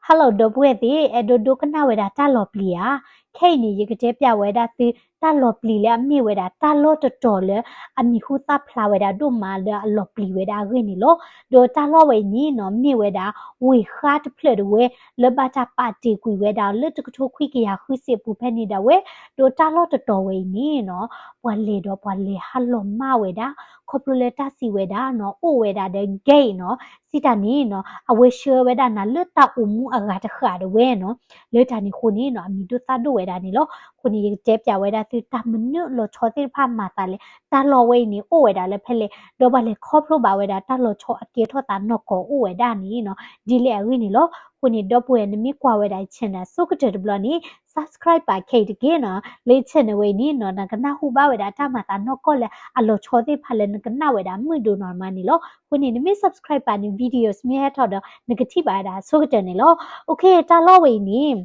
Hello ဒီပုၢ်ဝဲၢ်သ့ၣ်, အဲၣ်ဒိးဒိကနၣ်ဝဲဒၣ်တၢ်လီၤပျံၤဧါ. ခဲအံၤန့ၣ် ယကတဲပျးဝဲဒၣ်သုတၢ်လီၤပျံၤလၢအမ့ၢ်ဝဲဒၣ်တၢ်လီၢ်တတီၤလၢ အမံၤဟူသၣ်ဖျါဝဲဒၣ်ဒိၣ်မးလၢအလီၤပျံၤဝဲဒၣ်အဂ့ၢ်န့ၣ်လီၤ. ဒီးတၢ်လီၢ်ဝဲအံၤန့ၣ်နီၤ မ့ၢ်ဝဲဒၣ် ဝ့ၢ်ဃါတဖျၢၣ်တဝဲ လၢဘၣ်တၢ်ပာ်တ့ၢ်ကွံာ်ဝဲဒၣ်လၢတကထိခွံကယၤဃုဆံအပူၤဖဲန့ၣ်ဒၣ်ဝဲ, ဒီးတၢ်လီၢ်တတီၤဝဲအံၤန့ၣ်နီၤ ပှၤလဲၤဒီးပှၤလဲၤဟးလီၤမၢ်ဝဲဒၣ် ခီဖျိလၢတၢ်စံးဝဲဒၣ်နီၤ အိၣ်ဝဲဒၣ်ဒီး gate နီၤ စံးတၢ်န့ၣ်နီၤ အဝဲဆှၢဝဲဒၣ်နၤလၢတၢ်အိၣ်မူအဂၤတဃၣ်တဝဲနီၤ, လၢတၢ်န့ၣ်အဃိန့ၣ်နီၤ အမံၤဒိၣ်သၣ်ဒိၣ်ဝဲဒၣ်န့ၣ်လီၤ. အဃိန့ၣ် ယကတဲပျးဝဲဒၣ်သုတၢ်မနုၤလီၤဆီသ့ၣ်တဖၣ်မၤသးလဲၣ်, တၢ်လီၢ်ဝဲအံၤန့ၣ် အိၣ်ဝဲဒၣ်လၢဖဲလဲၣ်, ဒီးပှၤလဲၤခီဖျိဘၣ်ဝဲဒၣ်တၢ်လီၤဆီအကဲထီၣ်သးနီၢ်ကီၢ်အိၣ်ဝဲဒၣ်န့ၣ်နီၤ ဒ်လဲၣ်အဂ့ၢ်န့ၣ်လီၤ. အဃိန့ၣ် ဒီပုၢ်ဝဲၢ် နမ့ၢ်ကွၢ်ဝဲဒၣ် channel အဆိကတၢၢ်တဘျီန့ၣ် subscribe ပာ်ခဲအံၤတက့ၢ်နီၤ, လၢ channel ဝဲအံၤန့ၣ်နီၤ နကနၢ်ဟူဘၣ်ဝဲဒၣ်တၢ်မၤသးနီၢ်ကီၢ်လၢအလီၤဆီသ့ၣ်တဖၣ်လၢနကနၣ်ဝဲဒၣ်မုာ်ဒိၣ်နီၢ်မးန့ၣ်လီၤ. အဃိန့ၣ် နမ့ၢ် subscribe ပာ်န့ၣ် videos မ့ၢ်ဟဲထီၣ်ဒီး နကထံၣ်ဘၣ်ဝဲဒၣ်အဆိကတၢၢ်န့ၣ်လီၤ. အ တၢ်လီၢ်ဝဲအံၤန့ၣ်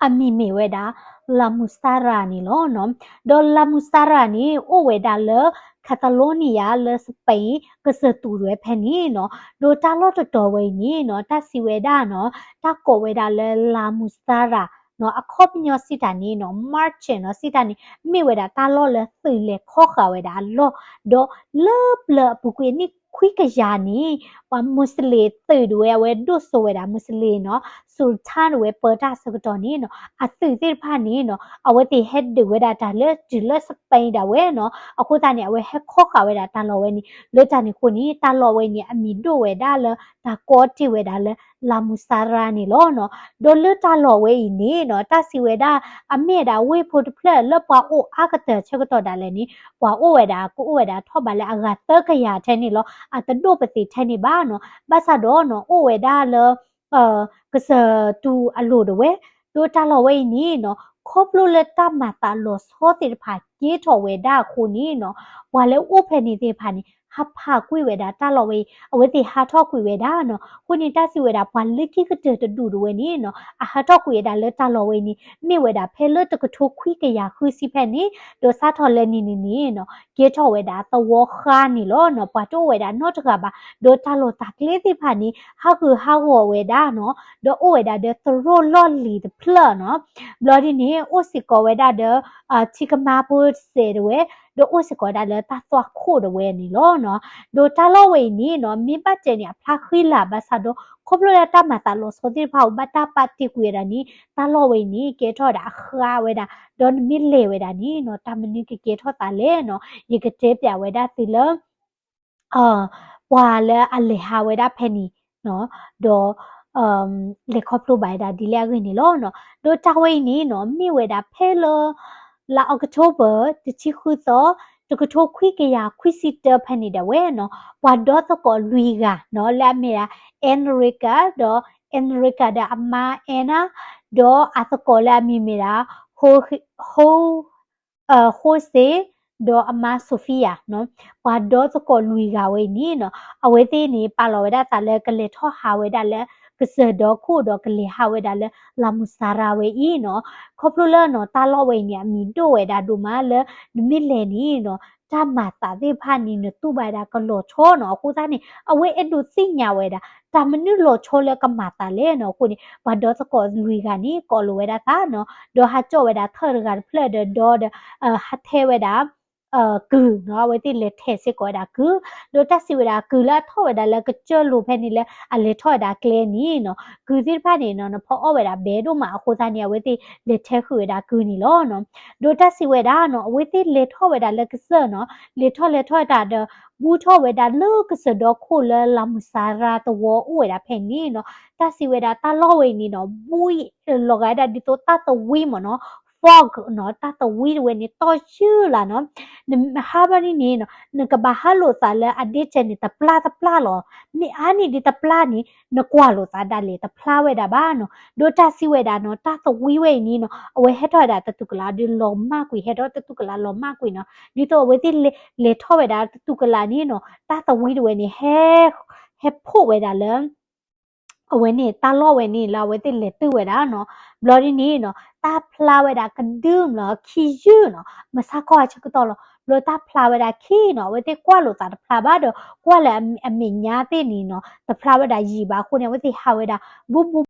အမံၤမ့ၢ်ဝဲဒၣ် La Musara န့ၣ်လီၤ. ဒီး La Musara န့ၣ် အိၣ်ဝဲဒၣ်လၢ Catalonia လၢ Spain ကစၢၢ်တူၢ်ဝဲဖဲန့ၣ်နီၤ. ဒီးတၢ်လီၢ်တတီၤဝဲအံၤန့ၣ်နီၤ တၢ်စံးဝဲဒၣ်နီၤ တၢ်ကိးဝဲဒၣ်လၢ La Musara နီၤ အခီပညီစံးတၢ်န့ၣ်နီၤ merchant နီၤ စံးတၢ်န့ၣ် မ့ၢ်ဝဲဒၣ်တၢ်လီၢ်လၢသုးလဲၤခီဃာ်ဝဲဒၣ်အလီၢ်, ဒီးလၢပျၢၤအပူၤကွံာ်အနံၣ်ခွံကယၤန့ၣ် ပှၤ Muslim သုးဒၣ်ဝဲ အဝဲဒိၣ်စိဝဲဒၣ် Muslim နီၤ Sultan ဒၣ်ဝဲပၢတၢ်ဆၢကတီၢ်န့ၣ်နီၤ အသုးသ့ၣ်တဖၣ်န့ၣ်နီၤ အဝဲသ့ၣ်ဟဲဒုးဝဲဒၣ်တၢ်လၢတုၤလၢ Spain ဒၣ်ဝဲနီၤ. အဃိသတးန့ၣ် အဝဲဟဲခီဃာ်ဝဲဒၣ်တၢ်လီၢ်ဝဲန့ၣ် လၢတၢ်န့ၣ်အဃိန့ၣ် တၢ်လီၢ်ဝဲအံၤန့ၣ် အမံၤဒိၣ်ဝဲဒၣ်လၢတၢ်ကိးတ့ၢ်ဝဲဒၣ်လၢ La Musara န့ၣ်လီၤနီၤ. ဒီးလၢတၢ်လီၢ်ဝဲအံၤန့ၣ်နီၤ တၢ်စံးဝဲဒၣ် အမ့ၢ်ဝဲဒၣ်ဝ့ၢ်ဖိတဖျၢၣ်လၢပှၤအိၣ်အါကတၢၢ်ဆၢကတီၢ်ဒၣ်လဲာ်န့ၣ် ပှၤအိၣ်ဝဲဒၣ် ကအိၣ်ဝဲဒၣ်ထီၣ်ဘးလၢအဂၤသၢကယၤထဲန့ၣ်လီၤ. အတဒိၣ်ပသ့ၣ်ထဲန့ၣ်ဘၣ်နီၤ. ဘၣ်ဆၣ်ဒီးနီၤ အိၣ်ဝဲဒၣ်လၢ ကစၢၢ်တူၢ်အလိၤဒၣ်ဝဲ, ဒီးတၢ်လီၢ်ဝဲအံၤန့ၣ်နီၤ ခီဖျိလၢတၢ်မၤသးလီၤဆီသ့ၣ်တဖၣ်ကဲထီၣ်ဝဲဒၣ်အဃိန့ၣ်နီၤ ပှၤလၢအိၣ်ဖဲန့ၣ်သ့ၣ်တဖၣ်န့ၣ် ဟးဖးကွံာ်ဝဲဒၣ်တၢ်လီၢ်ဝဲအံၤ အဝဲသ့ၣ်ဟးထီၣ်ကွံာ်ဝဲဒၣ်နီၤ. အဃိန့ၣ် တၢ်စံးဝဲဒၣ် ပှၤလၢခံကတၢၢ်တဒူၣ်ဒၣ်ဝဲန့ၣ်နီၤ အဟးထီၣ်ကွံာ်ဝဲဒၣ်လၢတၢ်လီၢ်ဝဲအံၤန့ၣ် မ့ၢ်ဝဲဒၣ်ဖဲလၢတကထိခွံကယၤဃုဆံဖဲန့ၣ် ဒီးစးထီၣ်လၢန့ၣ်န့ၣ်နီၤ ကဲထီၣ်ဝဲဒၣ်သဝီဃါန့ၣ်လီၤနီၤ. ပှၤတအိၣ်ဝဲဒၣ်နီတဂၤဘၣ် ဒီးတၢ်လီၢ်တၢ်ကျဲသ့ၣ်တဖၣ်န့ၣ် ဟးဂူာ်ဟးဂီၤဝဲဒၣ်နီၤ ဒီးအိၣ်ဝဲဒၣ်ဒီးသရိာ်လီၢ်လံၤတဖျၢၣ်နီၤ. ဘျီဒ်န့ၣ် အိၣ်စ့ၢ်ကီးဝဲဒၣ်ဒီး ထံကမါဖိစဲးဒၣ်ဝဲ, ဒီးအိၣ်စ့ၢ်ကီးဝဲဒၣ်လၢတၢ်သွၣ်ခိၣ်ဒၣ်ဝဲန့ၣ်လီၤ. ဒီးတၢ်လီၢ်ဝဲအံၤန့ၣ်နီၤ မ့ၢ်ဘၣ်တဲန့ၣ် အဖျါဃံလၤဘၣ်ဆၣ်ဒီး ခီဖျိလၢတၢ်မၤသးလီၤဆီသ့ၣ်တဖၣ် ဘၣ်တၢ်ပာ်တ့ၢ်ကွံာ်ဝဲဒၣ်န့ၣ် တၢ်လီၢ်ဝဲအံၤန့ၣ် ကဲထီၣ်ဝဲဒၣ်အဃါဝဲဒၣ်, ဒီးနမ့ၢ်လဲၤဝဲဒၣ်န့ၣ်နီၤ တၢ်မနုၤကကဲထီၣ်သးလဲၣ်နီၤ ယကတဲပျးဝဲဒၣ်သုလၢ ပှၤလၢအလဲၤဟးဝဲဒၣ်ဖဲန့ၣ်နီၤ ဒီး လဲၤခီဖျိဘၣ်ဝဲဒၣ်ဒ်လဲၣ်အဂ့ၢ်န့ၣ်လီၤနီၤ. ဒီးတၢ်ဝဲအံၤန့ၣ်နီၤ မ့ၢ်ဝဲဒၣ်ဖဲလၢ လါ October တဆံဃုသီ တကထိခွံကယၤခွံဆံတၢဖဲန့ၣ်ဒၣ်ဝဲနီၤ ပှၤဒီသကိးလွံၢ်ဂၤနီၤ လၢအမ့ၢ်ဒၣ် Enrica ဒီး Enrica ဒီးအမါ Anna ဒီးအသကိးလၢအမံၤမ့ၢ်ဒၣ် Ho- Ho- Jose ဒီးအမါ Sofia နီၤ ပှၤဒီသကိးလွံၢ်ဂၤဝဲအံၤန့ၣ်နီၤ အဝဲသ့ၣ်န့ၣ် ပာ်လီၤဝဲဒၣ်သးလၢကလဲၤထီၣ်ဟးဝဲဒၣ်လၢ ကစၢၢ်ဒီခိၣ်ဒီးကလဲၤဟးဝဲဒၣ်လၢ La Musara ဝဲအံၤနီၤ. ခီဖျိလၢနီၤ တၢ်လီၢ်ဝဲအံၤန့ၣ် အမံၤဒိၣ်ဝဲဒၣ်ဒိၣ်မးလၢ နမ့ၢ်လဲၤန့ၣ်နီၤ တၢ်မၤသးသ့ၣ်တဖၣ်န့ၣ် နတူၢ်ဘၣ်ဝဲဒၣ်ကလီၤဆီနီၤ. အဃိသတးန့ၣ် အဝဲအဲၣ်ဒိးသ့ၣ်ညါဝဲဒၣ် တၢ်မနုၤလီၤဆီလၢကမၤသးလဲၣ်နီၤ. အဃိန့ၣ် ပှၤဒီသကိးလွံၢ်ဂၤန့ၣ် ကိးလိာ်ဝဲဒၣ်သးနီၤ ဒီးဟးကၠီၣ်ဝဲဒၣ်ထၢၣ်တဂၤတဖျၢၣ်ဒီး ဒီး ဟးထဲဝဲဒၣ် ကုာ်နီၤ အဝဲသ့ၣ်လဲၤထဲးစ့ၢ်ကီးဝဲဒၣ်ကုာ် ဒီးတၢ်စံးဝဲဒၣ်ကုာ်လၢအထီၣ်ဝဲဒၣ်လၢကစၢၢ်လိၤဖဲန့ၣ်လၢအလဲၤထီၣ်ဝဲဒၣ်ကျဲန့ၣ်နီၤ ကုာ်သ့ၣ်တဖၣ်န့ၣ်နီၤ နဖီအီၣ်ဝဲဒၣ်ဘဲဒိၣ်မးအဃိသတးန့ၣ် အဝဲသ့ၣ်လဲၤထဲဃုာ်ဝဲဒၣ်ကုာ်န့ၣ်လီၤနီၤ. ဒီးတၢ်စံးဝဲဒၣ်နီၤ အဝဲသ့ၣ်လဲၤထီၣ်ဝဲဒၣ်လၢကစၢၢ်နီၤ လဲၤထီၣ်လဲၤထီၣ်ဝဲဒၣ်ဒီး ဘူးထီၣ်ဝဲဒၣ်လၢကစၢၢ်ဒီခိၣ်လၢ La Musara သဝီအိၣ်ဝဲဒၣ်ဖဲန့ၣ်နီၤ တၢ်စံးဝဲဒၣ်တၢ်လီၢ်ဝဲအံၤန့ၣ်နီၤ ဘူးလီၤဂာ်ဝဲဒၣ်ဒ်သိးတၢ်သဝံမ့ၢ်နီၤ fog နီၤ တၢ်သဝံတဝဲန့ၣ် တီၢ်ယုၢ်လၢ်နီၤ နဟးဘၣ်ဒ်န့ၣ်နီၤ နကဘၣ်ဟးလိာ်သးလၢအဒ့ဆဲးန့ၣ် တပျၢ်တပျၢ်လီၤ. မ့ၢ်အါန့ၢ်ဒ်တပျၢ်န့ၣ် နကွၢ်လိာ်သးဒၣ်လဲာ် တဖျါဝဲဒၣ်ဘၣ်နီၤ. ဒီးတၢ်စံးဝဲဒၣ်နီၤ တၢ်သဝံဝဲအံၤန့ၣ်နီၤ အဝဲဟဲထီၣ်ဝဲဒၣ်တတူၢ်ကလာ်ဒီးလီၤမၢ်ကွံာ် ဟဲထီၣ်တတူၢ်ကလာ်လီၤမၢ်ကွံာ်နီၤ ဒ်သိးအဝဲသ့ၣ်လဲၤထီၣ်ဝဲဒၣ်တတူၢ်ကလာ်န့ၣ်နီၤ တၢ်သဝံတဝဲန့ၣ် ဟဲ ဟဲဖှိၣ်ဝဲဒၣ်လၢ အဝဲန့ၣ် တၢ်လီၢ်ဝဲန့ၣ်လၢအဝဲသ့ၣ်လဲၤတုၤဝဲဒၣ်နီၤ ဘျီဒ်န့ၣ်နီၤ တၢ်ဖျါဝဲဒၣ်ကဒုမး ခံယုၢ်နီၤ မဆါခီအဆၢကတီၢ်လီၤ. ဘျီတၢ်ဖျါဝဲဒၣ်ခံနီၤ အဝဲသ့ၣ်ကွၢ်လိာ်သးတဖျါဘၣ်ဒီး ကွၢ်လၢအမဲာ်ညါသ့ၣ်န့ၣ်နီၤ တဖျါဝဲဒၣ်ယံာ်ဘၣ်အဃိန့ၣ် အဝဲသ့ၣ်ဟးဝဲဒၣ် ဘူးဘူး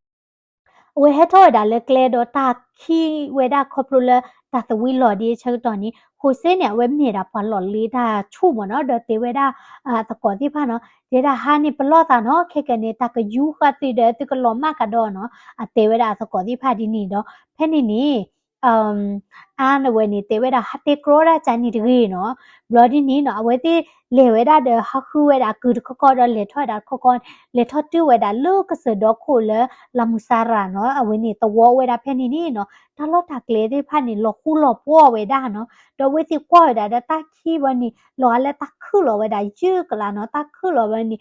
အဝဲဟဲထီၣ်ဝဲဒၣ်လၢကျဲဒီးတၢ်ခံးဝဲဒၣ်ခီဖျိလၢတၢ်သဝံလီၤဒ်အဆၢကတီၢ်န့ၣ် ဟိၤစ့န့ၣ် အဝဲမ့ၢ်ဒၣ်ပှၤလီၢ်လ့တၢ်ဆူၣ်မ့ၢ်နီၤ ဒီးတဲဝဲဒၣ် အသကိးသ့ၣ်တဖၣ်နီၤ တဲဒၣ်ဟါန့ၣ်ပလီၢ်သးနီၤ ခဲကနံၣ်န့ၣ် တၢ်ကယူဃာ်သုဒီးသုကလီၤမၢ်ကဒီးနီၤ အတဲဝဲဒၣ်အသကိးသ့ၣ်တဖၣ်ဒ်န့ၣ်ဒီး ဖဲန့ၣ်န့ၣ် အါန့ၣ်ဝဲန့ၣ် တဲဝဲဒၣ် ဟးတဲကြီဒၣ်ကန့ၣ်တဂ့ၤနီၤ. ဘျီဒ်န့ၣ်နီၤ အဝဲသ့ၣ်လဲၤဝဲဒၣ်ဒီး ဟးဃုဝဲဒၣ်ကုၢ်တခီခီဒီး လဲၤထီၣ်ဝဲဒၣ်တခီခီန့ၣ် လဲၤထီၣ်တုၤဝဲဒၣ်လၢကစၢၢ်ဒီခိၣ်လၢ လၤမုၢ်စၤရၤနီၤ အဝဲန့ၣ်သဝီအိၣ်ဝဲဒၣ်ဖဲန့ၣ်န့ၣ်နီၤ တၢ်လီၢ်တၢ်ကျဲသ့ၣ်တဖၣ်န့ၣ် လီၤဃူလီၤဖိးဝဲဒၣ်နီၤ. ဒီးအဝဲသ့ၣ်ကွၢ်ဝဲဒၣ်ဒီးတၢ်ခံးဝဲန့ၣ် လီၤဂာ်လၢတၢ်ခုၣ်လီၤဝဲဒၣ်ယုၢ်ကလးနီၤ တၢ်ခုၣ်လီၤဝဲန့ၣ်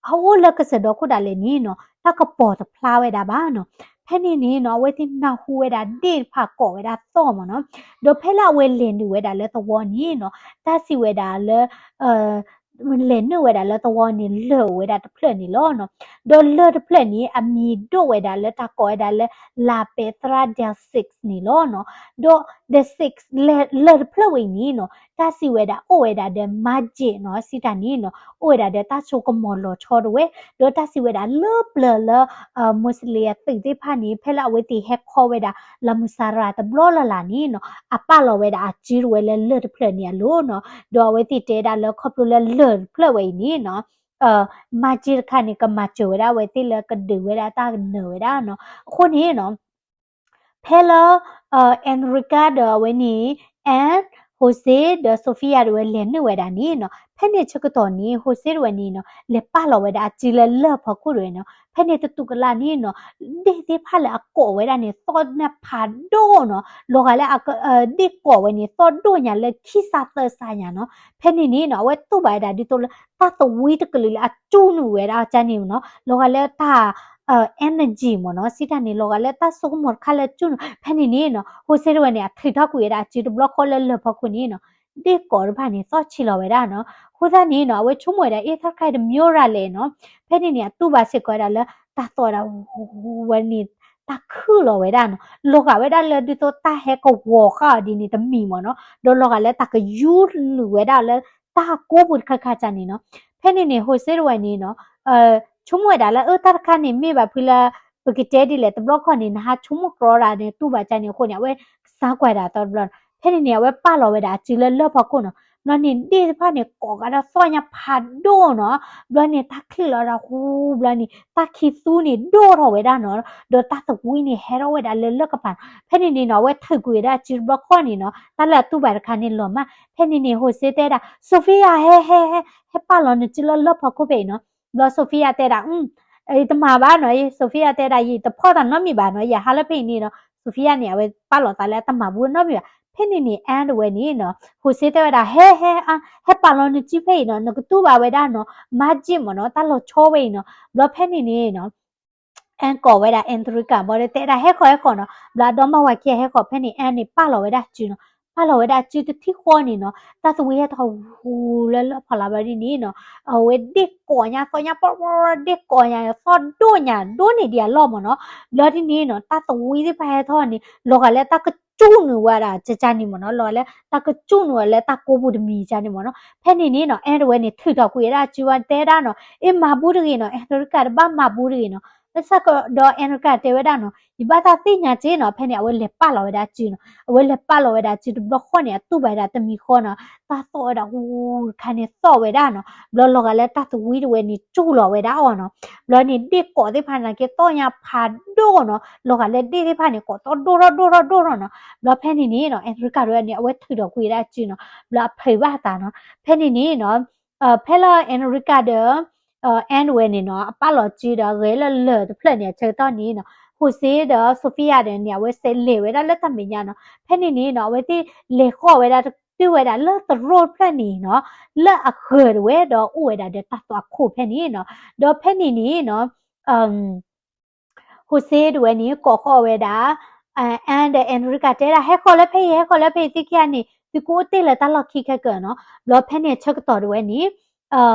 အအိၣ်လၢကစၢၢ်ဒီခိၣ်ဒၣ်လဲာ်န့ၣ်နီၤ တၢ်ကပီၤတဖျါဝဲဒၣ်ဘၣ်နီၤ. ဖဲန့ၣ်န့ၣ်နီၤ အဝဲသ့ၣ်နၢ်ဟူဝဲဒၣ်ဒ့ၣ်တဖၣ်ကိးဝဲဒၣ်သီၣ်မ့ၢ်နီၤ. ဒီးဖဲလၢအဝဲလဲၤနုာ်ဝဲဒၣ်လၢသဝီန့ၣ်နီၤ တၢ်စံးဝဲဒၣ်လၢ လဲၤနုာ်ဝဲဒၣ်လၢသဝီန့ၣ် လၢၢ်အိၣ်ဝဲဒၣ်တဖျၢၣ်န့ၣ်လီၤနီၤ. ဒီးလၢၢ်တဖျၢၣ်န့ၣ် အမံၤဒိၣ်ဝဲဒၣ်လၢတၢ်ကိးဝဲဒၣ်လၢ La Petra del Six န့ၣ်လီၤနီၤ. ဒီး the six လၢၢ်တဖျၢၣ်ဝဲအံၤန့ၣ်နီၤ တၢ်စံးဝဲဒၣ်အိၣ်ဝဲဒၣ်ဒီး magic နီၤ စံးတၢ်န့ၣ်နီၤ အိၣ်ဝဲဒၣ်ဒီးတၢ်စိကမီၤလီၤဆီတဝဲ ဒီးတၢ်စံးဝဲဒၣ်လၢပျၢၤလၢ Muslim အသုးသ့ၣ်တဖၣ်န့ၣ် ဖဲလၢအဝဲသ့ၣ်ဟဲခီဝဲဒၣ် လၤမုၢ်စၤရၤတဘျီလၢ်လၢ်န့ၣ်နီၤ အပာ်လီၤဝဲဒၣ်အစုတဝဲလၢလၢၢ်တဖျၢၣ်န့ၣ်အလိၤနီၤ. ဒီးအဝဲသ့ၣ်တဲဒၣ်လၢခီဖျိလၢလၢၢ်တဖျၢၣ်ဝဲအံၤန့ၣ်နီၤ magic တခါန့ၣ် ကမၤစၢၤဝဲဒၣ်အဝဲသ့ၣ်လၢကဒုးဝဲဒၣ်တၢ်နၢၤဝဲဒၣ်နီၤ. အဃိန့ၣ်နီၤ ဖဲလၢ Enrica ဒီးအဝဲန့ၣ် Anne, Jose ဒီး Sofia တဝဲလဲၤနုာ်ဝဲဒၣ်န့ၣ်နီၤ ဖဲန့ၣ်ဆၢကတီၢ်န့ၣ် Jose တဝဲန့ၣ်နီၤ လဲၤပာ်လီၤဝဲဒၣ်အစုလၢလၢၢ်ဖီခိၣ်တဝဲနီၤ. ဖဲန့ၣ်တတူၢ်ကလာ်န့ၣ်နီၤ ဒ့ၣ်သ့ၣ်တဖၣ်လၢအကိးဝဲဒၣ်န့ၣ် သီၣ်န့ၢ်ဖးဒိၣ်နီၤ လီၤဂာ်လၢ ဒ့ၣ်ကိးဝဲန့ၣ် သီၣ်ဒိၣ်ညါလၢခံစးသၢစးညါနီၤ. ဖဲန့ၣ်န့ၣ်နီၤ အဝဲတူၢ်ဘၣ်ဝဲဒၣ်ဒ်သိးလၢ တၢ်သဝံတကလုာ်လၢအစူၣ်နုာ်ဝဲဒၣ်အီၤန့ၣ်နီၤ လီၤဂာ်လၢတၢ် energy မ့ၢ်နီၤ စံးတၢ်န့ၣ် လီၤဂာ်လၢတၢ်စိကမီၤတခါလၢအစူၣ်နုာ် ဖဲန့ၣ်န့ၣ်နီၤ Jose တဝဲန့ၣ် အထုးထီၣ်ကွံာ်ဝဲဒၣ်အစုတဘျီဃီလၢလၢၢ်ဖီခိၣ်န့ၣ်နီၤ ဒ့ၣ်ကိးတဖၣ်န့ၣ် သီၣ်ဆံးလီၤဝဲဒၣ်နီၤ. အဃိသတးန့ၣ်နီၤ အဝဲဆိကမိၣ်ဝဲဒၣ် အ့ တၢ်တခါအံၤတမံၤရၤလဲၣ်နီၤ. ဖဲန့ၣ်န့ၣ် အတူၢ်ဘၣ်စ့ၢ်ကီးဝဲဒၣ်လၢ တၢ်သီၣ်ဝဲဒၣ် ဝဲန့ၣ် တၢ်ခုၣ်လီၤဝဲဒၣ်နီၤ လီၤဂာ်ဝဲဒၣ်လၢဒ်သိးတၢ်ဟဲကဝီၤဃာ်အီၤဒ်န့ၣ်တမံၤမ့ၢ်နီၤ ဒီးလီၤဂာ်လၢတၢ်ကယူနုာ်ဝဲဒၣ်လၢတၢ်ကိးပူၤတခါခါန့ၣ်နီၤ. ဖဲန့ၣ်န့ၣ် Jose တဝဲန့ၣ်နီၤ ဆိကမိၣ်ဝဲဒၣ်လၢ အၢ တၢ်တခါန့ၣ် မ့ၢ်ဘၣ်ဖုလၢ ပကတဲဒ်လဲၣ် တဘျီခီန့ၣ် နဟးဆိကမိၣ်ကြီဒၣ်န့ၣ် တူၢ်ဘၣ်ကန့ၣ်အဃိန့ၣ် အဝဲကစၢ်ကွၢ်ဒၣ်သီတဘျီနီၤ. ဖဲန့ၣ်န့ၣ် အဝဲပာ်လီၤဝဲဒၣ်အစုလၢလၢၢ်ဖီခိၣ်နီၤ. ဘျီန့ၣ်ဒ့ၣ်တဖၣ်န့ၣ် ကိးကဒီးသီၣ်ညါဖးဒိၣ်နီၤ. ဘျီန့ၣ် တၢ်ချံးလီၤဒၣ်ဟူ ဘျီန့ၣ် တၢ်ခံးသူန့ၣ်ဒိၣ်ထီၣ်ဝဲဒၣ်နီၤ. ဒီးတၢ်သဝံန့ၣ် ဟဲထီၣ်ဝဲဒၣ်လၢလၢၢ်ကပၤနီၤ. ဖဲန့ၣ်န့ၣ်နီၤ အဝဲထုးကွံာ်ဝဲဒၣ်အစုတဘျီခီန့ၣ်နီၤ တၢ်လၢအတူၢ်ဘၣ်တခါန့ၣ်လီၤမၢ်. ဖဲန့ၣ်န့ၣ် Jose တဲဒၣ် Sofia ဟဲ ဟဲ ဟဲ ဟဲပာ်လီၤနစုလၢလၢၢ်ဖီခိၣ်ဖဲအံၤနီၤ. ဘျီ Sofia တဲဒၣ် အတမၤဘၣ်နီၤ Sofia တဲဒၣ် ယတဖီၣ်သးနီတမံၤဘၣ်နီၤ ယဟးလၢဖဲအံၤန့ၣ်နီၤ. Sofia န့ၣ် အဝဲပာ်လီၤသးလၢအတမၤဘူးနီတမံၤဘၣ်. ဖဲန့ၣ်န့ၣ် Anne တဝဲန့ၣ်နီၤ Jose တဲဝဲဒၣ် ဟဲ ဟဲ ဟဲပာ်လီၤနစုဖဲအံၤနီၤ နကတူၢ်ဘၣ်ဝဲဒၣ်နီၤ magic မ့ၢ်နီၤ တၢ်လီၤဆီဝဲအံၤနီၤ. ဘျီဖဲန့ၣ်န့ၣ်နီၤ Anne ကိးဝဲဒၣ် Enrica ဘျီဒီးတဲဒၣ် ဟဲဃီၤ ဟဲဃီၤနီၤ. ဘျီအဒီမါဝၤခံဂၤဟဲဃီၤ ဖဲန့ၣ် Anne န့ၣ် ပာ်လီၤဝဲဒၣ်အစုနီၤ. ပာ်လီၤဝဲဒၣ်အစုတထံၣ်ဃီန့ၣ်နီၤ တၢ်သဝံဟဲထီၣ်ဟူလၢလၢၢ်ဖီလာ်ဘျီဒ်န့ၣ်နီၤ အဝဲဒ့ၣ်ကိးညါသီၣ်ညါ ပှၤ ဒ့ၣ်ကိးညါ သီၣ်ဒိၣ်ညါ ဒိၣ်န့ၢ်ဒံးအလီၢ်မ့ၢ်နီၤ. ဘျီဒ်န့ၣ်နီၤ တၢ်သဝံသ့ၣ်တဖၣ်ဟဲထီၣ်န့ၣ် လီၤဂာ်လၢတၢ်ကစူၣ်နုာ်ဝဲဒၣ်ကကန့ၣ်မ့ၢ်နီၤ လီၤဂာ်လၢတၢ်ကစူၣ်နုာ်ဝဲလၢတၢ်ကိးပူၤတမံၤကန့ၣ်မ့ၢ်နီၤ. ဖဲန့ၣ်န့ၣ်နီၤ Anne တဝဲန့ၣ် ထုးထီၣ်ကွံာ်ဝဲဒၣ်အစုဝဲ တဲဒၣ်နီၤ အ့ မၤဘူးတဂ့ၤနီၤ Enrica တဘၣ်မၤဘူးတဂ့ၤနီၤ. ဘၣ်ဆၣ်ကဒီး Enrica တဲဝဲဒၣ်နီၤ ယဘၣ်သးသ့ၣ်ညါက့နီၤ. ဖဲန့ၣ် အဝဲလဲၤပာ်လီၤဝဲဒၣ်အစုနီၤ. အဝဲလဲၤပာ်လီၤဝဲဒၣ်အစုတဘျီဃီန့ၣ် အတူၢ်ဘၣ်ဝဲဒၣ်တမံၤဃီနီၤ တၢ်သီၣ်ဝဲဒၣ်ဟူတခါန့ၣ်သီၣ်ဝဲဒၣ်နီၤ. ဘျီလီၤဂာ်လၢတၢ်သဝံတဝဲန့ၣ် စူၣ်လီၤဝဲဒၣ်အီၤနီၤ. ဘျီန့ၣ် ဒ့ၣ်ကိးသ့ၣ်တဖၣ်န့ၣ်က့သီၣ်ညါဖးဒိၣ်နီၤ. လီၤဂာ်လၢဒ့ၣ်သ့ၣ်တဖၣ်န့ၣ် ကိးသီၣ်ဒိၣ်ထီၣ်ဒိၣ်ထီၣ်ဒိၣ်ထီၣ်နီၤ. ဘျီဖဲန့ၣ်န့ၣ်နီၤ Enrica တဝဲန့ၣ် အဝဲထုးထီၣ်ကွံာ်ဝဲဒၣ်အစုနီၤ. ဘျီအဖျုးဘၣ်အသးနီၤ. ဖဲန့ၣ်န့ၣ်နီၤ ဖဲလၢ Enrica ဒီး Anne တဝဲန့ၣ်နီၤ အပာ်လီၤစုဒီးဂဲၤလၢလၢၢ်တဖျၢၣ်န့ၣ် အဆၢကတီၢ်န့ၣ်နီၤ Jose ဒီး Sofia ဒီးန့ၣ် အဝဲစဲးလဲၤဝဲဒၣ်လၢတၢ်မဲာ်ညါနီၤ. ဖဲန့ၣ်န့ၣ်နီၤ အဝဲသ့ၣ်လဲၤဃီၣ်ဝဲဒၣ်တုၤဝဲဒၣ်လၢသရိာ်တဖျၢၣ်န့ၣ်နီၤ လၢအဂၢၢ်တဝဲဒီးအိၣ်ဝဲဒၣ်ဒီးတၢ်သွၣ်ခိၣ်ဖဲန့ၣ်နီၤ. ဒီးဖဲန့ၣ်န့ၣ်နီၤ Jose တဝဲန့ၣ် ကိးဃီၣ်ဝဲဒၣ် Anne ဒီး Enrica တဲဒၣ် ဟဲဃီၤလၢဖဲအံၤ ဟဲဃီၤလၢဖဲအံၤ သုခံဂၤန့ၣ် သုကအိၣ်တ့ၢ်လၢတၢ်လီၢ်ခံခဲကၢၢ်နီၤ. ဘျီဖဲန့ၣ်အဆၢကတီၢ်တဝဲန့ၣ်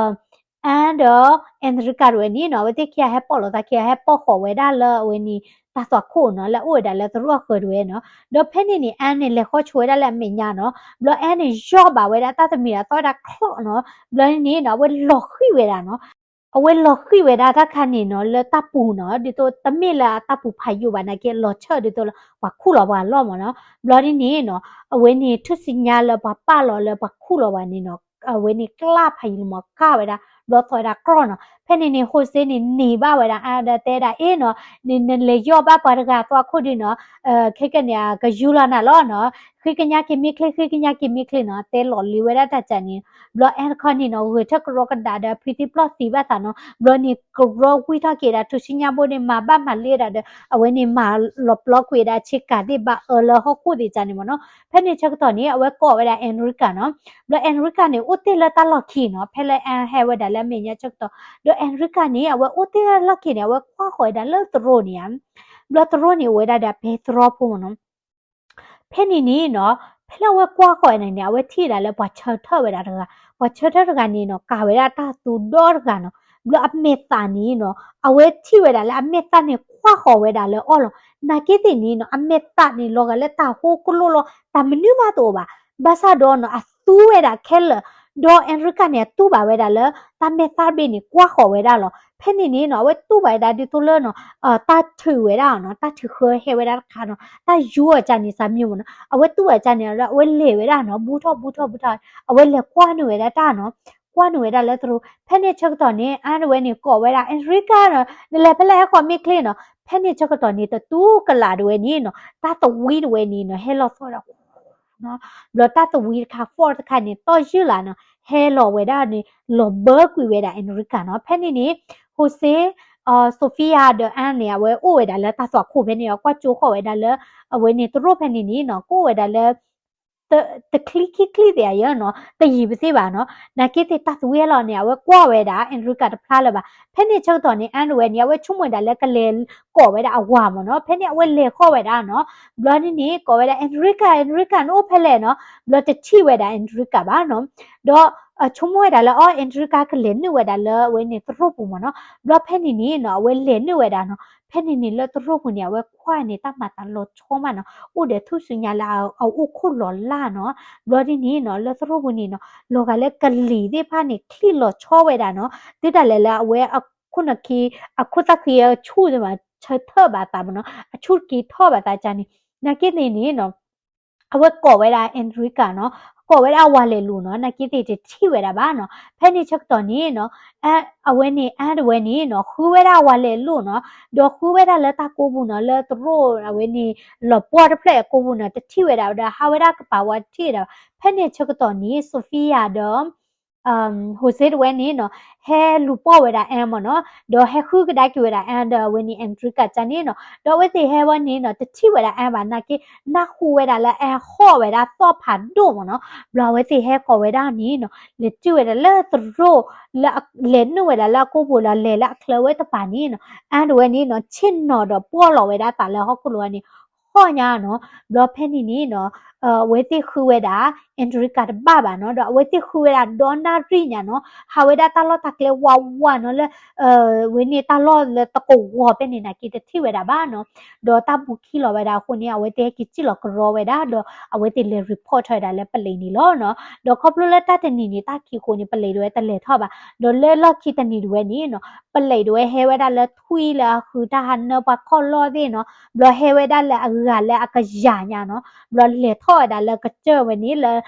Anne ဒီး Enrica တဝဲန့ၣ်နီၤ အဝဲသ့ၣ်ခံဂၤဟဲပိာ်လိာ်သးခံဂၤ ဟဲပိာ်ဃီၣ်ဝဲဒၣ်လၢအဝဲန့ၣ် တၢ်သွၣ်ခိၣ်နီၤ လၢအအိၣ်ဝဲဒၣ်လၢသရိာ်အဂၢၢ်တဝဲနီၤ. ဒီးဖဲန့ၣ်န့ၣ် Anne န့ၣ် လဲၤဃီၣ်ဆိဝဲဒၣ်လၢအမဲာ်ညါနီၤ. ဘျီ Anne န့ၣ် ယီၢ်ဘၣ်ဝဲဒၣ်တၢ်တမံၤဒီးသီၣ်ဝဲဒၣ်ချီၣ်နီၤ. ဘျီန့ၣ်နီၤ အဝဲလီၤဃံၣ်ဝဲဒၣ်နီၤ. အဝဲလီၤဃံၤဝဲဒၣ်တၢ်ခါန့ၣ်နီၤ လၢတၢ်ပူၤနီၤ ဒ်သိးတမ့ၢ်လၢအတၢ်ပူၤဖးယိာ်ဘၣ်နာ်က့ လီၤဆၢၣ်ဒ်သိးလၢ ပှၤခူၣ်လီၤပှၤလီၢ်မ့ၢ်နီၤ. ဘျီဒ်န့ၣ်နီၤ အဝဲန့ၣ်ထူၣ်စုညါလၢပှၤပာ်လီၤလၢပှၤခူၣ်လီၤပှၤန့ၣ်နီၤ အဝဲန့ၣ်ကျၢၢ်ဖးယံၤမ့ၢ်ကၢ်ဝဲဒၣ် ဘျီသီဝဲဒၣ်ကြီၢ်နီၤ. ဖဲန့ၣ်န့ၣ် Jose န့ၣ်န့ၢ်ဘၣ်ဝဲဒၣ် အါဒီးတဲဒၣ်အ့ၣ်နီၤ နလဲၤယီၢ်ဘၣ်ပှၤတဂၤအသီအခိၣ်ဒုနီၤ ခဲကနံၣ်အကယူၢ်လီၤနၤလီၤနီၤ ဃ့ကညးက့ၤမ့ၢ်ချ့ ဃ့ကညးက့ၤမ့ၢ်ချ့နီၤ တဲလီၤလံဝဲဒၣ်တၢ်ကၢ်န့ၣ် ဘျီအဲၣ်တခီန့ၣ်နီၤ ဂဲၤထၢၣ်ကရီကဒးဒီးဖုသံပျီၢ်သံဘၣ်သးနီၤ ဘျီန့ၣ်ကရီဝံထီၣ်က့ၤဒၣ်ထူၣ်စုညါဘိန့ၣ် မၤဘၣ်မၤလ့ဒၣ်ဒီး အဝဲန့ၣ်မၤလီၤပျီကွံာ်ဒၣ်ဆ့ကၤသ့ၣ်ဘၣ်အၢလၢဟီၣ်ခိၣ်သ့ၣ်ကၢ်န့ၣ်မ့ၢ်နီၤ. ဖဲန့ၣ်ဆၢကတီၢ်န့ၣ် အဝဲကိးဝဲဒၣ် Enrica နီၤ ဘျီ Enrica န့ၣ် အိၣ်တ့ၢ်လၢတၢ်လီၢ်ခံနီၤ ဖဲလၢ Anne ဟဲဝဲဒၣ်လၢအမဲာ်ညါဆၢကတီၢ် ဒီး Enrica န့ၣ် အဝဲအိၣ်တ့ၢ်လၢလီၢ်ခံန့ၣ် အဝဲကွၢ်ဃီၤဝဲဒၣ်လၢသရိာ်န့ၣ်ဧါ ဘျီသရိာ်န့ၣ်အိၣ်ဝဲဒၣ်ဒီးဖဲသရီဖိမ့ၢ်နီၤ ဖဲန့ၣ်န့ၣ်နီၤ ဖဲလၢအဝဲကွၢ်ဃီၤဝဲဒၣ်န့ၣ် အဝဲထံၣ်ဝဲဒၣ်လၢပှၤဆၢထၢၣ်ဝဲဒၣ်တဂၤ ပှၤဆၢထၢၣ်တဂၤန့ၣ်နီၤ ကၤဝဲဒၣ်တၢ်သူဒီတဂၤနီၤ ဘျီအမဲာ်သးန့ၣ်နီၤ အဝဲထံၣ်ဝဲဒၣ်လၢအမဲာ်သးန့ၣ်ကွၢ်ဃီၤဝဲဒၣ်လၢအီၣ်လီၤ နာ်က့သ့ၣ်န့ၣ်နီၤ အမဲာ်သးန့ၣ်လီၤဂာ်လၢတၢ်ဟိကလိၣ်လီၤ တၢ်မနုၤမးတအိၣ်ဘၣ် ဘၣ်ဆၣ်ဒီးနီၤ အသူဝဲဒၣ်ခဲလၢာ် ဒီး Enrica န့ၣ် အတူၢ်ဘၣ်ဝဲဒၣ်လၢ တၢ်မဲာ်သးတဘ့ၣ်န့ၣ် ကွၢ်ဃီၤဝဲဒၣ်လီၤ. ဖဲန့ၣ်န့ၣ်နီၤ အဝဲတူၢ်ဘၣ်ဝဲဒၣ်ဒ်သိးလၢနီၤ တၢ်ထုးဝဲဒၣ်နီၤ တၢ်ထုးဃၢဟဲဝဲဒၣ်တခါနီၤ တၢ်ယူအီၤကၢ်န့ၣ် စၢ်မံမ့ၢ်နီၤ အဝဲတူၢ်ဘၣ်ကၢ်န့ၣ်ဒီး အဝဲလဲၤဝဲဒၣ်နီၤ ဘူးထီၣ်ဘူးထီၣ်ဘူးထီၣ် အဝဲလဲၤကွၢ်န့ၢ်ဝဲဒၣ်တၢ်နီၤ ကွၢ်န့ၢ်ဝဲဒၣ်လၢသရိာ် ဖဲန့ၣ်ဆၢကတီၢ်န့ၣ် အါတဝဲန့ၣ် ကိးဝဲဒၣ် Enrica နီၤ နလဲၤဖဲလဲၣ်ဟဲဃီၤမ့ၢ်ချ့နီၤ ဖဲန့ၣ်ဆၢကတီၢ်န့ၣ် တတူၢ်ကလာ်တဝဲန့ၣ်နီၤ တၢ်သဝံတဝဲန့ၣ်နီၤ ဟဲလီၤသီၣ်ဒီး ဘျီတၢ်သဝံတခါ fork တခါန့ၣ် တီၢ်ယုၢ်လၢ်နီၤ ဟဲလီၤဝဲဒၣ်န့ၣ် လီၤဘၢကွံာ်ဝဲဒၣ် Enrica နီၤ ဖဲန့ၣ်န့ၣ် Jose Sofia ဒီး Anne န့ၣ် အဝဲအိၣ်ဝဲဒၣ်လၢတၢ်သွၣ်ခိၣ်ဖဲန့ၣ် အကွၢ်ကၠိဃီၤဝဲဒၣ်လၢ အဝဲန့ၣ်သရိာ်ဖဲန့ၣ်န့ၣ်နီၤ ကအိၣ်ဝဲဒၣ်လၢ တချံခံချံသ့ၣ်အယဲနီၤ တယံာ်ပသ့ၣ်ဘၣ်နီၤ နာ်က့သ့ၣ်တၢ်သဝံလီၤန့ၣ် အဝဲကွၢ်ဝဲဒၣ် Enrica တဖျါလၢၤဘၣ် ဖဲန့ၣ်ဆၢကတီၢ်န့ၣ် Anne တဝဲန့ၣ် အဝဲဆိကမိၣ်ဝဲဒၣ်လၢကလဲၤကိးဝဲဒၣ်အဝၤမ့ၢ်နီၤ ဖဲန့ၣ်အဝဲလဲၤဃီၤဝဲဒၣ်နီၤ ဘျီဒ်န့ၣ် ကိးဝဲဒၣ် Enrica Enrica နအိၣ်ဖဲလဲၣ်နီၤ ဘျီတထံၣ်ဝဲဒၣ် Enrica ဘၣ်နီၤ ဒီးဆိကမိၣ်ဝဲဒၣ်လၢအီ Enrica ကလဲၤနုာ်ဝဲဒၣ်လၢအဝဲန့ၣ်သရိာ်ပူၤမ့ၢ်နီၤ ဘျီဖဲန့ၣ်န့ၣ်နီၤ အဝဲလဲၤနုာ်ဝဲဒၣ်နီၤ ဖဲန့ၣ်န့ၣ်လၢသရိာ်ပူၤန့ၣ် အဝဲကွၢ်န့ၣ် တၢ်မၤသးလီၤဆီမးနီၤ အိၣ်ဒီးထူၣ်စုညါလၢအအိၣ်ခိၣ်လီၤလၢ်နီၤ ဘျီဒ်န့ၣ်နီၤ လၢသရိာ်ပူၤန့ၣ်နီၤ လီၤဂာ်လၢကလံၤသ့ၣ်တဖၣ်န့ၣ် ချံၣ်လီၤဆီဝဲဒၣ်နီၤ တုၤဒၣ်လဲာ်လၢအဝဲအခိၣ်နၢ်ခံ အခိၣ်သၣ်ခံအဆူၣ်သ့ၣ်မး ဆၢထၢၣ်ဘၣ်သးမ့ၢ်နီၤ အဆူၣ်က့ၤထီၣ်ဘၣ်သးကၢ်န့ၣ် နာ်က့သ့ၣ်န့ၣ်နီၤ အဝဲကိးဝဲဒၣ် Enrica နီၤ ကိးဝဲဒၣ်အဝၤလဲၤလိာ်နီၤ နာ်က့သ့ၣ်တထံၣ်ဝဲဒၣ်ဘၣ်နီၤ ဖဲန့ၣ်ဆၢကတီၢ်န့ၣ်နီၤ အဝဲန့ၣ် Anne တဝဲန့ၣ်နီၤ ဃုဝဲဒၣ်အဝၤလဲၤလိာ်နီၤ ဒီးဃုဝဲဒၣ်လၢတၢ်ကိးပူၤနီၤ လၢသရိာ်အဝဲန့ၣ် လီၤပှီၢ်တဖျၢၣ်အကိးပူၤနီၤ တထံၣ်ဝဲဒၣ်ဒီး ဟးဝဲဒၣ်ကပၤဝဲတထံၣ်ဒီး ဖဲန့ၣ်ဆၢကတီၢ်န့ၣ် Sofia ဒီး Jose တဝဲန့ၣ်နီၤ ဟဲလူၤပိာ်ဝဲဒၣ် Anne မ့ၢ်နီၤ ဒီးဟဲဃုကဒါက့ၤဝဲဒၣ် Anne ဒီးအဝဲန့ၣ် Enrica ကၢ်န့ၣ်နီၤ ဒီးအဝဲသ့ၣ်ဟဲဝဲန့ၣ်နီၤ တထံၣ်ဝဲဒၣ် Anne ဘၣ်နာ်က့ နၢ်ဟူဝဲဒၣ်လၢ Anne ဟီၣ်ဝဲဒၣ်သီၣ်ဖးဒိၣ်မ့ၢ်နီၤ ဘျီအဝဲသ့ၣ်ဟဲဃီၤဝဲဒၣ်န့ၣ်နီၤ လဲၤတုၤဝဲဒၣ်လၢသရိာ် လၢလဲၤနုာ်ဝဲဒၣ်လၢအကိးပူၤလီၤ လဲၤလၢအချၢဝဲတပၤန့ၣ်နီၤ Anne တဝဲန့ၣ်နီၤ ဆ့ၣ်နီၤဒီးပှီၢ်လီၤဝဲဒၣ်သးလၢဟီၣ်ခိၣ်လိၤန့ၣ် ဟီၣ်ညါနီၤ ဘျီဖဲန့ၣ်န့ၣ်နီၤ အဝဲသ့ၣ်ဃုဝဲဒၣ် Enrica တဘၣ်ဘၣ်နီၤ ဒီးအဝဲသ့ၣ်ဃုဝဲဒၣ်ဒီနၣ်ရံၣ်ညါနီၤ ဟးဝဲဒၣ်တၢ်လီၢ်တၢ်ကျဲဝးဝးနီၤလၢ ဝဲန့ၣ်တၢ်လီၢ်လၢတကဝီၤဖဲန့ၣ်နာ်က့တထံၣ်ဝဲဒၣ်ဘၣ်နီၤ ဒီးတၢ်ဘူးခံလီၤဝဲဒၣ်အဃိန့ၣ် အဝဲသ့ၣ်ဟဲက့ၤစံၣ်လီၤကရီဝဲဒၣ် ဒီးအဝဲသ့ၣ်လဲၤ report ထီၣ်ဝဲဒၣ်လၢပလံးန့ၣ်လီၤနီၤ ဒီးခီဖျိလၢတၢ်တနံၤန့ၣ် တၢ်ခံးဃိန့ၣ် ပလံးတဝဲတလဲၤထီၣ်ဘၣ် ဒီးလၢလီၢ်ခံတနံၤတဝဲန့ၣ်နီၤ ပလံးတဝဲဟဲဝဲဒၣ်လၢထွံၣ်လၢအဃုတၢ်ဟးနၢပှၤခီၣ်လီၢ်သ့ၣ်နီၤ ဘျီဟဲဝဲဒၣ်လၢအဂၤလၢအကယၤညါနီၤ ဘျီလဲၤထီၣ်ဝဲဒၣ်လၢကစၢၢ်ဝဲန့ၣ်လၢ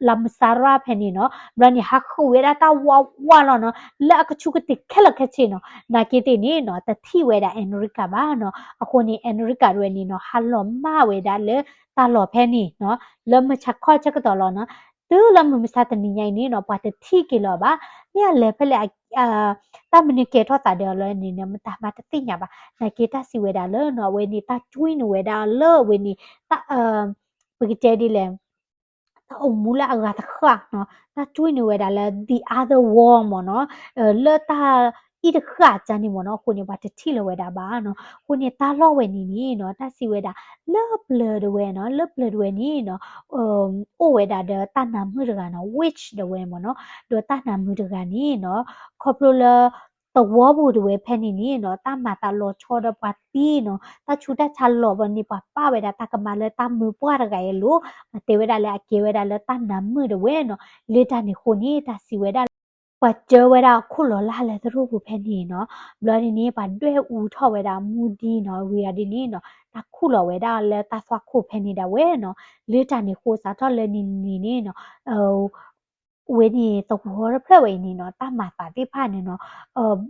La Meseta ဖဲန့ၣ်နီၤ ဘျီန့ၣ် ဟးဃုဝဲဒၣ်တၢ်ဝးဝးလီၤနီၤ လၢအကဆူးကတ့ၢ်ခဲလၢာ်ခဲဆ့နီၤ နာ်က့သ့ၣ်န့ၣ်နီၤ တထံၣ်ဝဲဒၣ် Enrica ဘၣ်နီၤ အဃိန့ၣ် Enrica တဝဲန့ၣ်နီၤ ဟးလီၤမၢ်ဝဲဒၣ်လၢတၢ်လီၢ်ဖဲန့ၣ်နီၤ လၢမုၢ်ဆါခီဆၢကတီၢ်လီၤနီၤ တုၤလၢမုၢ်မဆါတနံၤညါအံၤန့ၣ်နီၤ ပှၤတထံၣ်က့ၤလၢၤဘၣ် မ့ၢ်အလဲၤဖဲလဲၣ် တၢ်မနုၤကဲထီၣ်သးဒီးအီၤလၢန့ၣ်နီၤ မတၤမးတသ့ၣ်ညါဘၣ် နာ်က့တၢ်စံးဝဲဒၣ်လၢနီၤ အဝဲန့ၣ် တၢ်ကွံန့ၢ်ဝဲဒၣ်အီၤလၢအဝဲန့ၣ် တၢ် ပကတဲဒ်လဲၣ် တၢ်အိၣ်မူလၢအဂၤတဃၣ်နီၤ တၢ်ကွံန့ၢ်ဝဲဒၣ်လၢ the other world မ့ၢ်နီၤ လၢတၢ်အံၤတဃၣ်ကၢ်န့ၣ်မ့ၢ်နီၤ အဃိန့ၣ် ပှၤတထံၣ်လၢၤဝဲဒၣ်ဘၣ်နီၤ အဃိန့ၣ် တၢ်လီၢ်ဝဲန့ၣ်န့ၣ်နီၤ တၢ်စံးဝဲဒၣ် လၢပျၢၤတဝဲနီၤ လၢပျၢၤတဝဲန့ၣ်နီၤ အိၣ်ဝဲဒၣ်ဒီးတၢ်နါမုၣ်တဂၤနီၤ witch တဝဲမ့ၢ်နီၤ ဒီးတၢ်နါမုၣ်တဂၤန့ၣ်နီၤ ခီဖျိလၢ သဝီပူၤတဝဲဖဲန့ၣ်န့ၣ်နီၤ တၢ်မၤသးလီၤဆီဒီးပှၤသံနီၤ တၢ်ဆူးတၢ်ဆါလီၤဘၣ်န့ၣ် ပှၤပာ်ဝဲဒၣ်တၢ်ကမၣ်လၢတၢ်မုာ်ပှၢ်တဂၤအံၤအလိၤ ပှၤတဲဝဲဒၣ်လၢအကဲဝဲဒၣ်လၢတၢ်နါမုၣ်တဝဲနီၤ လၢတၢ်န့ၣ်အဃိန့ၣ် တၢ်စံးဝဲဒၣ်လၢ ပှၤစၢဝဲဒၣ်ခိၣ်လီၤလၢ်လၢသရိာ်ပူၤဖဲန့ၣ်နီၤ, ဘျီဒ်န့ၣ် ပှၤဒွဲၣ်အူထီၣ်ဝဲဒၣ်မူဒံနီၤ, ဝံၤအီၤဒ်န့ၣ်နီၤ တၢ်ခူၣ်လီၤဝဲဒၣ်လၢတၢ်သွၣ်ခိၣ်ဖဲန့ၣ်ဒၣ်ဝဲနီၤ, လၢတၢ်န့ၣ်အဃိစးထီၣ်လၢနံၤနံၤန့ၣ်နီၤ ဝဲန့ၣ်သဝီတဖျၢၣ်ဝဲအံၤန့ၣ်နီၤ တၢ်မၤသးသ့ၣ်တဖၣ်န့ၣ်နီၤ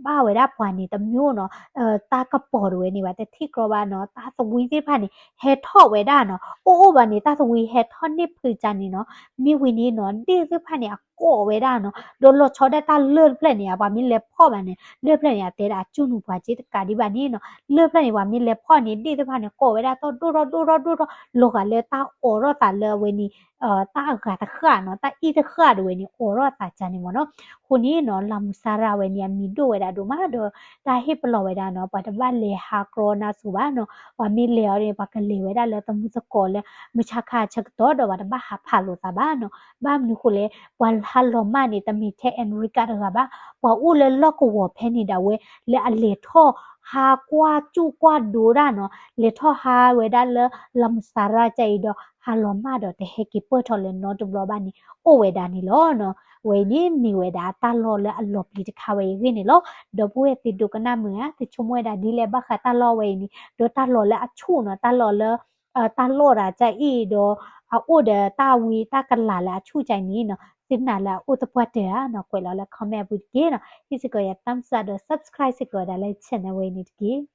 ဘၣ်ဝဲဒၣ်ပှၤန့ၣ်တမျိုးနီၤ, တၢ်ကပီၤတဝဲန့ၣ် ပှၤတထံၣ်ကြီဘၣ်နီၤ, တၢ်သဝံသ့ၣ်တဖၣ်န့ၣ် ဟဲထီၣ်ဝဲဒၣ်နီၤ, အိၣ်အိၣ်ဘၣ်န့ၣ် တၢ်သဝံဟဲထီၣ်န့ၢ်ဖုးကါန့ၣ်နီၤ, မ့ၢ်ဝံၤန့ၣ်နီၤ ဒ့ၣ်သ့ၣ်တဖၣ်န့ၣ် အကိးဝဲဒၣ်နီၤ, ဒီးလီၤဆီဒၣ်တၢ်လၢၢ်တဖျၢၣ်န့ၣ် ပှၤမ့ၢ်လဲၤဖီၣ်ဘၣ်န့ၣ် လၢၢ်တဖျၢၣ်န့ၣ် အတဲဒၣ်အကၠူၣ်နူၤပှၤက့တကးဒံးဘၣ်န့ၣ်နီၤ, လၢၢ်တဖျၢၣ်န့ၣ် ပှၤမ့ၢ်လဲၤဖီၣ်န့ၣ် ဒ့ၣ်သ့ၣ်တဖၣ်န့ၣ် ကိးဝဲဒၣ်ထီၣ်ဒိၣ်ထီၣ်ဒိၣ်ထီၣ်ဒိၣ်ထီၣ် လီၤဂာ်လၢတၢ်အိးထီၣ်သးလၢအဝဲန့ၣ် တၢ်အဂၤတဃၣ်နီၤ, တၢ်အ့ၣ်တဃၣ်တဝဲန့ၣ် အိးထီၣ်သးကါန့ၣ်မ့ၢ်နီၤ, အဃိန့ၣ်နီၤ လၤမူၤစါရၤဝဲန့ၣ် အမံၤဒိၣ်ဝဲဒၣ်ဒိၣ်မးဒီး တၢ်ဟ့ၣ်ပလီၢ်ဝဲဒၣ်နီၤ ပှၤတဘၣ်လဲၤဟးကြီနါစိၤဘၣ်နီၤ, ပှၤမ့ၢ်လဲၤအီၤန့ၣ် ပှၤကလဲၤဝဲဒၣ်လၢသမူသကိးလၢ မုၢ်ဆါခါဆၢကတီၢ်ဒီး ပှၤတဘၣ်ဟးဖးလိာ်သးဘၣ်နီၤ, ဘၣ်မနုၤဃိလဲၣ် ပှၤဟးလီၤမၢ်န့ၣ် တမ့ၢ်ထဲ America တဂၤဘၣ်, ပှၤအိၣ်လၢလီၢ်ကဝီၤဖဲန့ၣ်ဒၣ်ဝဲ လၢအလဲၤထီၣ်ဟးကွၢ်ကၠူၣ်ကွၢ်ဒိးဒၣ်နီၤ, လဲၤထီၣ်ဟးဝဲဒၣ်လၢ လၤမူၤစါရၤကါအံၤဒီး ဟးလီၤမၢ်ဒီးတဟဲက့ၤပၢၢ်ထီၣ်လၢၤနီတဘျီဘၣ်န့ၣ် အိၣ်ဝဲဒၣ်န့ၣ်လီၤနီၤ, ဝဲအံၤန့ၣ်မ့ၢ်ဝဲဒၣ်တၢ်လီၢ်လၢအလီၤပျံၤတခါဝဲအံၤအဂ့ၢ်န့ၣ်လီၤ, ဒီပုၢ်ဝဲၢ်သ့ၣ်ဒိကနၣ်မုာ်ဧါ, သုဆိကမိၣ်ဝဲဒၣ်ဒ်လဲၣ်ဘၣ်ဃးတၢ်လီၢ်ဝဲအံၤန့ၣ်, ဒီးတၢ်လီၢ်လၢအဆူၣ်နီၤ, တၢ်လီၢ်လၢ တၢ်လီၢ်ဒၣ်ကါအံၤဒီး အအိၣ်ဒီးတၢ်ဝံတၢ်ကလၤလၢအဆူၣ်ကါအံၤန့ၣ်နီၤ, သုနာ်လၢအအိၣ်သပှၢ်တၢၢ်ဧါနီၤ, ကွဲးလီၤလၢ comment အပူၤတက့ၢ်နီၤ, ဟ့ၣ်စ့ၢ်ကီးယၤ thumbs up ဒီး subscribe စ့ၢ်ကီးဝဲဒၣ်လၢ channel ဝဲအံၤန့ၣ်တက့ၢ်.